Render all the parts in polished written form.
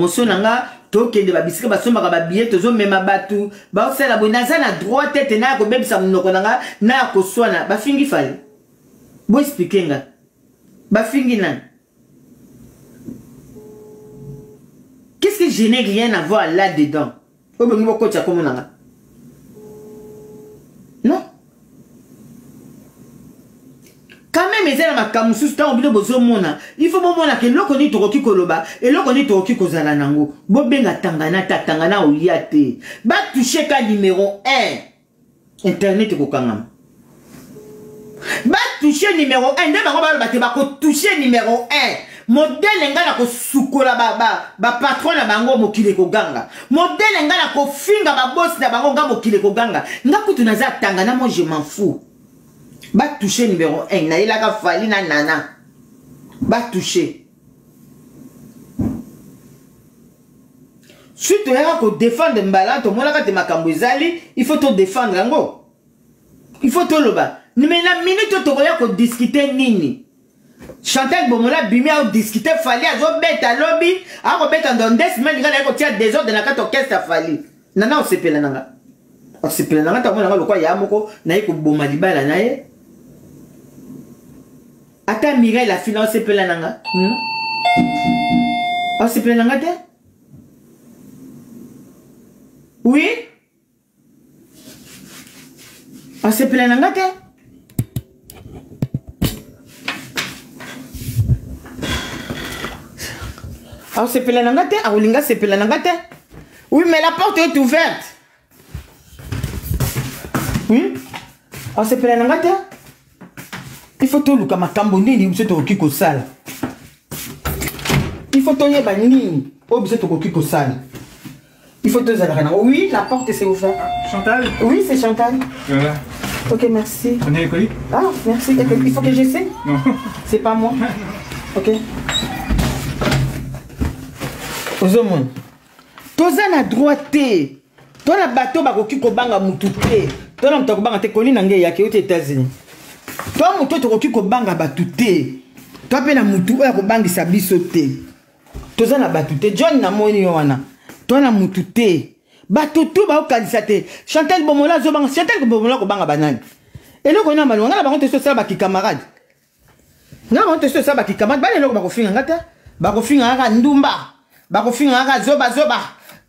Promotion na nga tokende babisika basombaka babiye, tozomema bato baosala boye. Naza na droit te te naya kobebisa monoko na nga, naya koswana. Bafingi Fally, boexplike nga bafingi nani? Qu'est-ce que je n'ai rien à voir là-dedans? Oyo bongi bokotisa kombo na nga, non? Quand même eza na makambo mosusu. Ntango bino bozomona, il faut bomonaka eloko nini tokoki koloba, eloko nini tokoki kozala nango. Bobenga Tangana te, Tangana oya te. Batouche ka numéro 1, internet ekokangama. Batouche numéro 1 nde bango baloba te, bakotouche numéro 1. Modele ngai na kosukola bapatron ba, ba na bango, mokili ekoganga. Modele ngai na kofinga babosi na bango, nga mokili ekoganga. Nga kutu naza Tangana, moi je m'en fous. Batouche numéro 1, nayelaka Fally na Nana, batouche. Suite toyaka kodefendre mbala, tomonaka te makambo ezali, il faut todefendre yango, il faut toloba. Mais na minute oyo tokoya kodiscute nini? Chantal Bomola bimi aodiscute Fally azobeta lobi, akobeta dans 2 semaines. Nga naye kotia désordre na kati orchestre ya Fally. Nana osepela nanga, osepela nanga ntango nanga lokwa ya moko naye koboma libala na ye. Ata Mireille afina, osepela nanga, Osepela nanga te. Oui, osepela nanga te. Aosepela nanga te, akolinga sepela nanga te. Oui, mais la porte est ouverte. Oui, aosepela nanga te. Il faut toluka makambo nini biso tokoki kosala. Il faut toyeba nini oyo biso tokoki kosala. Il faut tozalaka nango. Oui, la porte c'est ouvert. Chantal. Oui, c'est Chantal. Voilà. Ok, merci. Prenez les colis. Ah, merci. Il faut que j'essaie? Non. C'est pas moi. Ok. Ozomona, toza na droit te. To na bato bakoki kobanga mutu te. To na moto akobanga te. Koli na ngai eyaki euti États-Unis. To motu oyo tokoki kobanga bato te. To mpe na mutu oyo akobangisa biso te. Toza na bato te. John, namoni yo wana. To na mutu te. Bato tu baokanisa te Chantal Bomola azobanga. Chantal Bomola kobanga banani? Eloko nini malonga? Nga na bango te. Tosala bakikamarade, nga bango te. Tosala bakikamarade bana. Eloko bakofinga nga te, bakofinga kaka ndumba, bakofinga kaka zobazoba,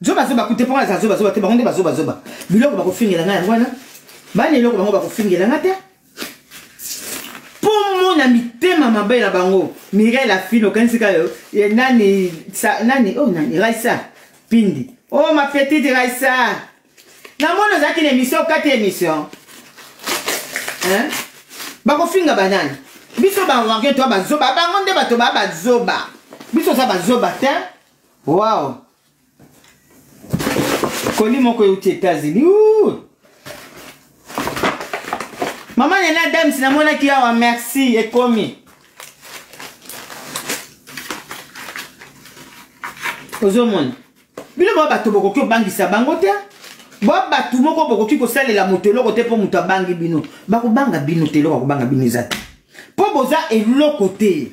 zobazoba kute mpo aza zobazoba te. Bango nde bazobazoba. Biloko bakofingela nga yango wana. Bana, eloko bango bakofingela nga te mpo mona mitema mabe na bango. Mireille Afine, okanisi ka yo nani? Sa, nani? Oh, nani? Raisa Pindi. Oh, ma petite Raisa, namoni ozalaki na émission, okati émission, hein? Bakofinga banani? Biso bawarrior to bazoba? Bango nde bato baa bazoba, biso oza bazoba te. Wow, koli moko euti États-Unis. Mama Nene Adams, namonaki awa, merci. Ekomi, ozomona bino ba bato bokoki obangisa bango te. Ba bato moko bokoki kosalela moto eloko te mpo moto abangi bino. Bakobanga bino te, eloko akobanga bino eza te mpo boza eloko te.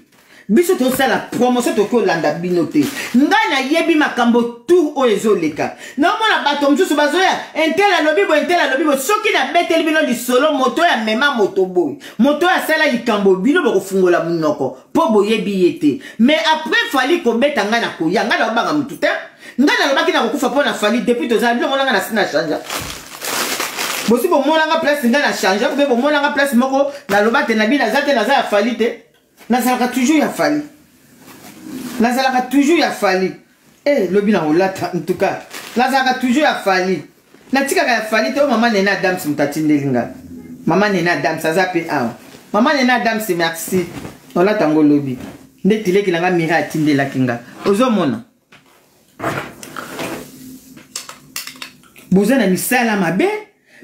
Biso tosala promotion, tokoki kolanda bino te. Ngai nayebi makambo tour oyo ezoleka. Naomona bato mosusu bazoya, un tel alobi boye, un tel alobi boye. Soki nabeteli bino lisolo, moto oyo amema moto boye, moto oyo asala likambo, bino bokofungola monoko mpo boyebi ye te. Mais après Fally kobeta, ngai nakoya. Ngai naobanga motu te. Ngai nalobaki nakokufa mpo na Fally. Depuis tozala bino, monanga na si na change. Bosi bomonanga place ngai na change mpe bomonanga place moko naloba te na bino naza te, naza ya Fally te. Nazalaka toujours ya Fally, nazalaka toujours ya Fally. Eh, lobi na kolata. En tout cas nazalaka toujours ya Fally, natikaka ya Fally te. Oyo mama Nene Adams moto atindeli nga. Mama Nene Adams aza mpe awa. Mama Nene Adams, merci. Olata yango lobi. Nde tileki na nga Mira atindelaki nga. Ozomona boza na misala mabe.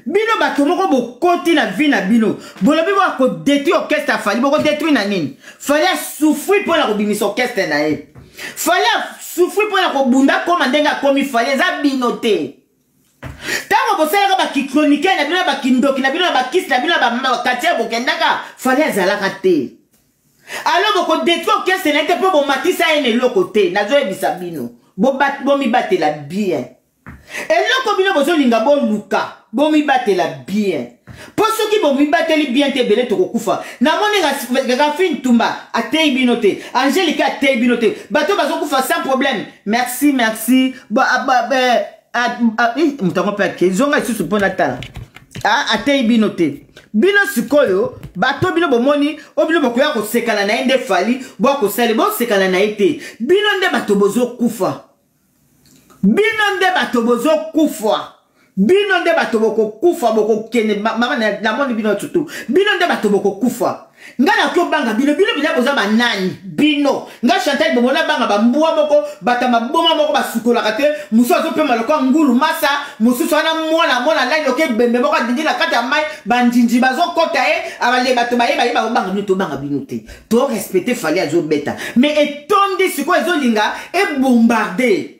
Bino bato moko bokoti na vie na bino, bolobi boya kodétruire orchestre ya Fally. Bokodétruire na nini? Fally asouffrir mpo na kobimisa orchestre na ye. Fally asouffrir mpo na kobunda koma ndenge akomi. Fally eza bino te. Ntango bosalaka bakichroniqueur na bino, na bakindoki na bino, na bakisi na bino, na baquartier bokendaka, Fally azalaka te. Alors bokodétruire orchestre na ye te mpo bomatisa ye na eloko te. Nazoyebisa bino. Bomibatela bien. Eloko bino bozolinga boluka, bomibatela bien. Mpo soki bomibateli bien te, ebele tokokufa. Namoni Rafi Ntumba ateyi bino te, Angelique ateyi bino te, bato bazokufa sans problème. Merci, merci. Moto yango mpe ake zonga lisusu mpo natala. Ateyi bino te. Bino sikoyo bato bino bomoni oyo bino bokoya kosekana na ye nde Fally bokosali bosekana na ye te. Bino nde bato bozokufa. Bino nde bato bozokufa. Bino nde bato bokokufa, bokokende mama namoni bino surtout. Bino nde bato bokokufa. Nga nakoki obanga bino, bino bina boza banani? Bino nga Chantal Bobo nabanga bambwa moko, bato ya maboma moko basukolaka te, mosusu azopema lokola ngulu masa, mosusu wana mwana mwana lali lokola ebembe moko adindi na kati ya mai, banjinji bazokota ye, abale bato baye baye bakobanga bino, tobanga bino te. To respecter Fally azobeta. Mais etondi sikoyo ezolinga e bombarder.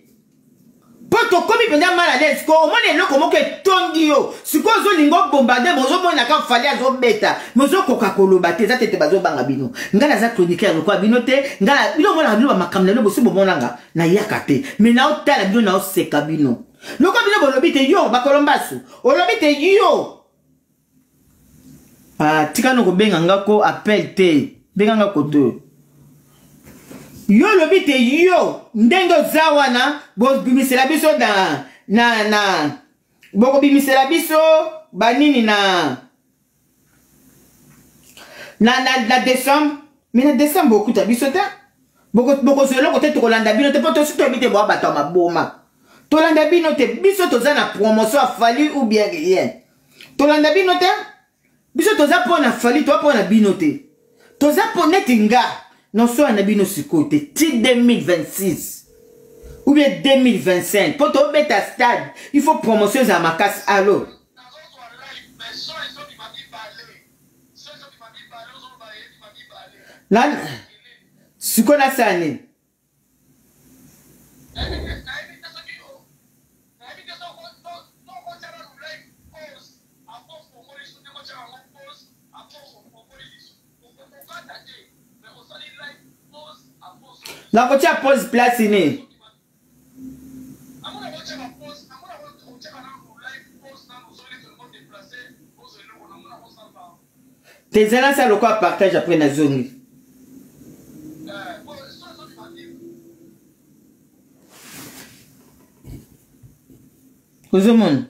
Mpo tokomi mpenza mal à l'aise ko omoni eloko moko etondi yo sikoyo ozolinga obombarde me ozomona kaka Fally azobeta me ozokoka koloba te. Eza tete bazobanga bino. Ngai naza chroniqueur lokola bino te. Ngai bino omonaka bino bamakambo na bino bosi bomonanga nayaka te, me naotala bino naoseka bino lokola bino bolobi te yo bakolombasu olobi te yo. Tika no kobenga nga ko appel te, benga nga koto yo olobi te yo ndenge oza wana bobimisela biso na na na bokobimisela biso banini na na na, na décembre. Mais na décembre bokuta biso te, bokozwa eloko te, tokolanda bino te mpo tosi toyebi te boa bato ya maboma. Tolanda bino te, biso toza na promotion ya Fally ou bien rien. Tolanda bino te, biso toza mpo na Fally, toza mpo na bino te. Toza mpo neti nga nosoya na bino sikoyo te ti 2026 ou bien 2025 mpo tobeta stade, il faut promotion ezala makasi. Allo, sikoyo nasala nini? Nakotia pause place nini? Tezala sa lokola partage après nazongi. Ozomona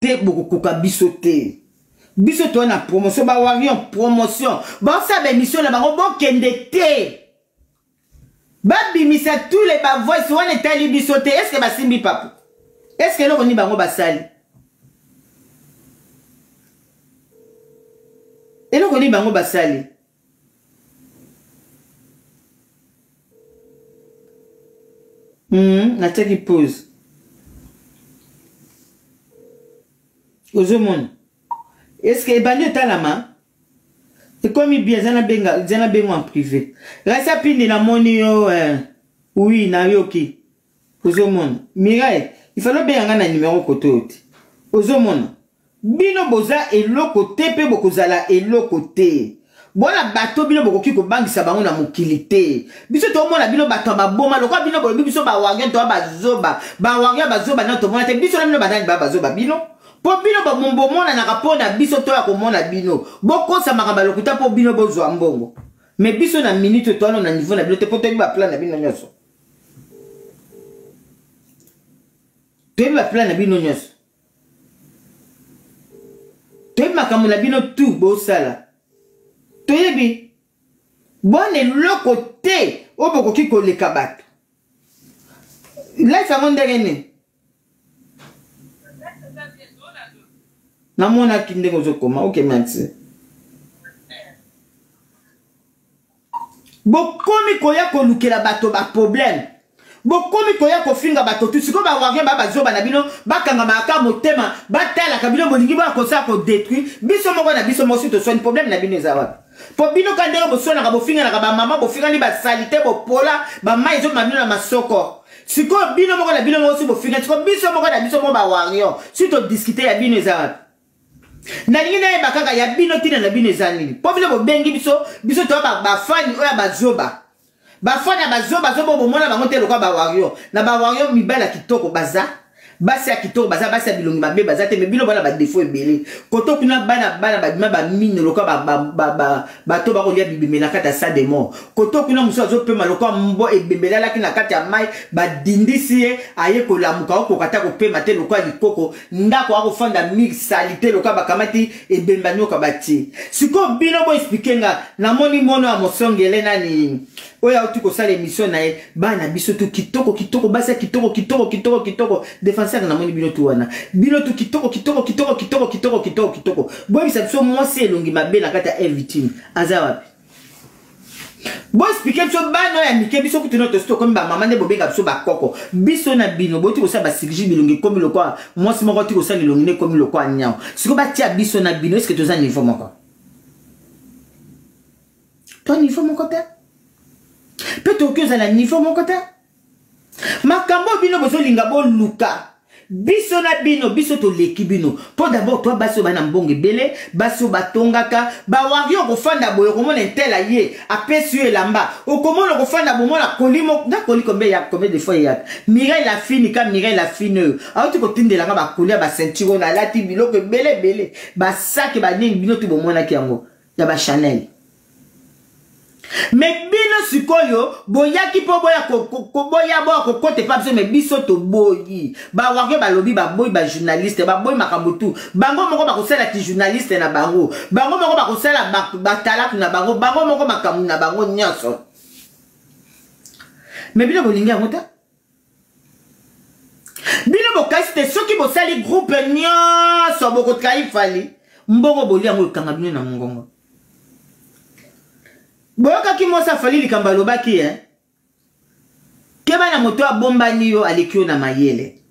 te, bokokoka biso te. Biso toza na promotion, ba warrior promotion basala ba émission na bango, bokende te babimisa tous les ba voice wana etali biso te. Est ce que basimbi papu? Est ce que eloko nini bango basali? Eloko nini bango basali? Natiaki pause. Ozomona eske ebandi otalama ekomi bien. Eza nabenga, eza nabengo en privé. Rasa Pindi, namoni yo oui, nayoki. Ozomona Mireille, il fallait obenga nga na numéro kote oyo te. Ozomona bino boza eloko te mpe bokozala eloko te. Bona bato bino bokoki kobangisa bango na mokili te. Biso tomona bino bato ya maboma lokola bino bolobi biso bawarrior toya bazoba, bawarrior bazoba nano tomona te. Biso na bino banani baya bazoba? Bino mpo bino bomonanaka mpo na biso toya komona bino bokosa makambo ya lokuta mpo bino bozwa mbongo. Me biso na minute toano na niveau na bino te mpo toyebi baplan na bino nyonso. Toyebi baplan na bino nyonso, toyebi makambo na bino tu bosala, toyebi bona eloko te oyo bokoki koleka bato. Life yango ndenge nini namonaki ndenge ozokoma. Ok, merci. Bokomi koya kolukela bato baproblème. Bokomi koya kofinga bato tu sikoyo bawarien ba bazoba na bino bakangamaka kaka motema batalaka bino bolingi boya kosala kodetruire biso moko na biso moko si toswani problème na bino eza wapi mpo bino ka ndenge boswanaka bofinganaka bamama bofingani basalite bopola bamai ezobima bino na masoko sikoyo bino moko na bino moko si bofingani sikoyo biso moko na biso moko bawarrior si todiskite ya bino eza wapi nalingi nayeba kaka ya bino ntina na bino eza nini mpo bino bobengi biso biso toya bafani oyo ya bazoba bafani ya bazoba zoba bomona bango te lokola bawario na bawario mibali ya kitoko baza basi ya kitoko baza basi ya bilongi mabe baza te me bino bana badefo ebele koto kuna bana bana babima bamino lokola bato bakolia bibembe na kati ya sa de mort koto kuna mosusu azopema lokola mbo ebembe elalaki na kati ya mai badindisi ye aye kolamuka okoka ata kopema te lokola likoko ndako akofanda mil salite lokola bakamati ebembe ya nyoka batie sikoyo bino bo explike nga namoni mono ya mosongele nani oyo auti kosala emission na ye bana biso tu kitoko kitoko basi ya kitoko kitoko kitoko kitoko defenseur namoni bino tu wana bino tu kitoko kitoko kitoko kitoko kitoko kitoko kitoko boyebisa biso mwasi elongi mabe na kati ya evitime aza wapi boexplike biso bana oyo ya mike biso kutu no tosi tokomi bamama nde bobenga biso bakoko biso na bino boti kosala basikiji bilongi ekomi lokola mwasi moko ti kosala elongi nde ekomi lokola nyao sikoyo batia biso na bino eske toza niveau moko to niveau moko te mpe tokoki ozala niveau moko te makambo oyo bino bozolinga boluka biso na bino biso toleki bino mpo dabord toa basi oyo bana mbongo ebele basi oyo batongaka bawari okofanda boye okomona entela ye apesi yo elamba okomona okofanda bomona koli moko na koli combien ya combien de fois eyaka mireille la fine ka mireille la fine oyo auti kotindela nga bakoli ya baceinture oyo nalati biloko ebele ebele basaki banini bino tu bomonaki yango ya ba Chanel. Me bino sikoyo boyaki mpo boya boya boya kokota epa biso me biso toboyi bawarrio balobi baboyi bajournaliste baboyi makambo tu bango moko bakosala kijournaliste na bango bango moko bakosala batalaku na bango bango moko makambo na bango nyonso me bino bolingi yango te bino bokasi te soki bosali groupe nyonso bokotrahi fali mbongo bolia yango ekanga bino na mongongo boyokaki mwasi afali likambo alobaki e keba na moto abombani yo aleki yo na mayele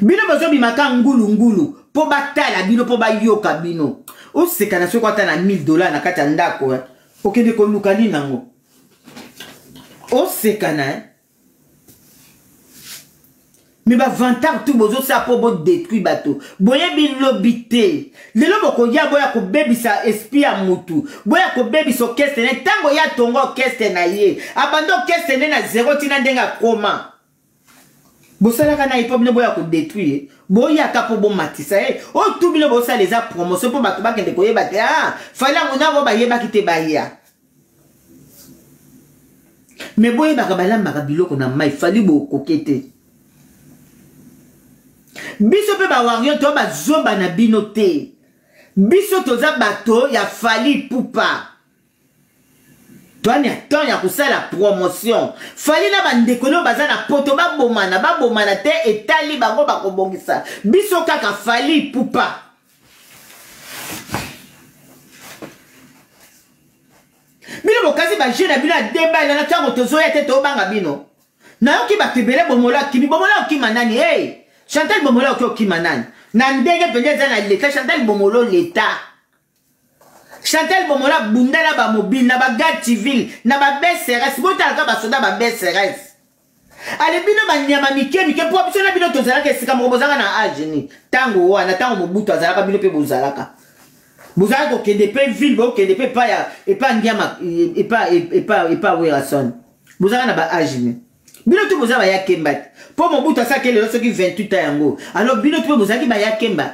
bino bozobimaka ngulungulu mpo batala bino mpo bayoka bino oseka na soki ata na 1000 dollar na kati ya ndako eh. okende koluka nini yango oseka na eh? me bavantard tu bozosala mpo bodetruit bato boyebi lobi te lelo bokoya boya kobebisa esprit ya mutu boya kobebisa orchestre ne ntango ye atonga orchestre na ye abanda orchestre nde na zero ntina ndenge akoma bosalaka na ye mpo bino boya kodetruire ye boyaka mpo bomatisa ye oyo tu bino bosala eza promotion mpo bato bakende koyeba te ah fali yango nabo bayebaki te baya me boyebaka balambaka biloko na mai fali bokoke te biso mpe bawario to bazoba na bino te biso toza bato ya fali pupa toani ya temps ya kosala promotion fali na bandeko no baza na poto babomana babomana te etali bango bakobongisa biso kaka fali pupa bino bokasi baje na bino ya debale na ntango tozoya te tobanga bino nayoki bato ebele bomolo akimi bomolo okima nani hey! chantal bomolo oki okima nani na ndenge mpenza eza na leta chantal bomolo leta chantal bomolo abunda na bamobile na bagarde civile na babsrs botalaka basoda babsrs ale bino banyama mike mike mpo biso na bino tozalaka esika moko bozalaka na age nini ntango wana ntango mobutu azalaka bino mpe bozalaka bozalaka kokende mpe ville bokende mpe epa ya epa ngiama epa epa epa werason bozalaka na ba age nini bino tu boza baya kemba te mpo mobutu asalaki lelo soki 28 ans yango alors bino tu mpe bozalaki baya kemba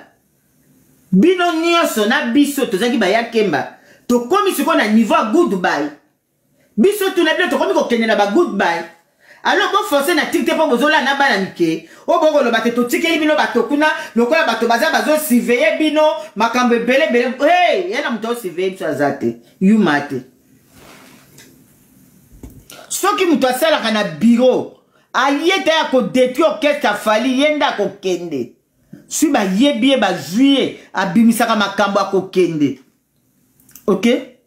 bino nyonso na biso tozalaki baya kemba tokomi sikoyo na niveau ya goodbye biso tuna bino tokomi kokende na ba goodbye alors boforce na tiki te mpo bozolala na bana mike oyo bokoloba te totikeli bino bato kuna lokola bato baza bazosurveille bino makambo ebele ebele hey, ye na moto aosurveille biso aza te yuma te soki moto asalaka na biro aye te ya kodetruire orchestre afali ye nde akokende soki bayebi ye bazwi ye abimisaka makambo akokende ok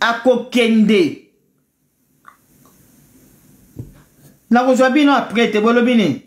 akokende. Nakozwa bino après te, bolobi nini?